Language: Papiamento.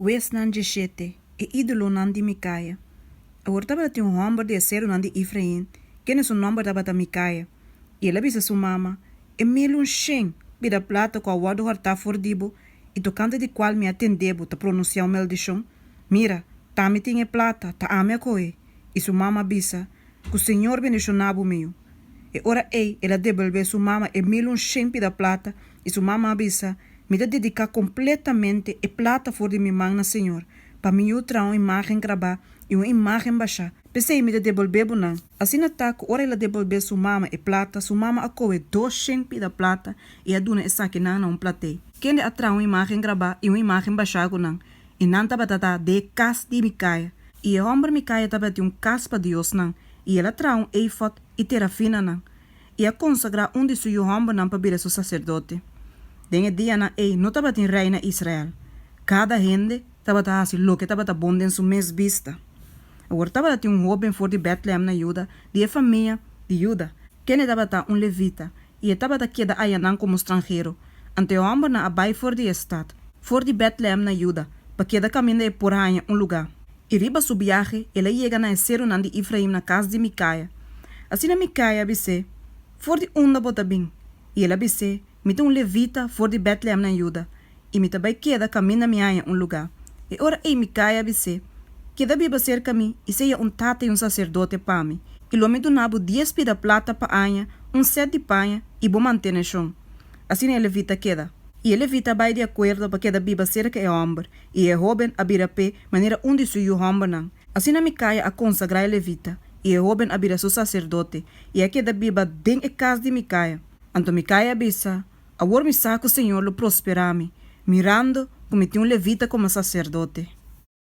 Huesnan 17, E ídolonan di Mikaia. Awor tabatin un hòmber di e serunan di Efrain, kende su nòmber tabata Mikaia, i el a bisa su mama, E 1100 pida plata ku a wòrdu hòrtá for di bo i tokante di kual mi a tende bo ta pronunsiá un maldishon, mira, t'ami tin e plata, ta ami a koh'é. I su mama a bisa, Ku Señor bendishoná bo, mi yu. E ora ei el a debolbé su mama e 1100 pida plata, i su mama a bisa, Mi ta dediká kompletamente e plata for di mi man na Señor, pa mi yu traha un imágen grabá i un imágen bashá. P'esei mi ta debolbé bo nan. Asina ta ku ora el a debolbé su mama e plata, su mama a kohe 200 pida plata i a duna esakinan na un plat'é, kende a traha un imágen grabá i un imágen bashá ku nan, i nan tabata ta den kas di Mikaia. I e hòmber Mikaia tabatin un kas pa diosnan, i el a traha un efòd i terafinanan, i a konsagrá un di su yu hòmbernan pa bira su saserdote. Den e dianan ei no tabatin rei na Israel. Kada hende tabata hasi loke tabata bon den su mes bista. Awor tabatin un hóben for di Bètlehèm na Juda, di e famia di Juda, kende tabata un levita, i e tabata keda ayanan komo stranhero. Anto e hòmbernan a bai for di e stat, for di Bètlehèm na Juda, pa keda kaminda e por haña un lugá. I riba su biahe el a yega na e serunan di Efraim na kas di Mikaia. Asina Mikaia a bis'é, For di unda bo ta bin? I el a bis'é, Mi ta un levita for di Bètlehèm na Juda, i mi ta bai keda kaminda mi haña un lugá. E ora ei Mikaia a bis'é, Keda biba serka mi i sea un tata i un saserdote pa mi, i lo mi duna bo dies pida plata pa aña, un sèt di paña i bo manteneshon. Asina e levita keda. I e levita a bai di akuerdo pa keda biba serka e hòmber, i e hóben a bira p'e manera un di su yu hòmbernan. Asina Mikaia a konsagrá e levita, i e hóben a bira su saserdote, i a keda biba den e kas di Mikaia. Anto Mikaia a bisa, Awor mi sa ku señor lo prosperá mi, mirando ku mi tin un levita komo saserdote.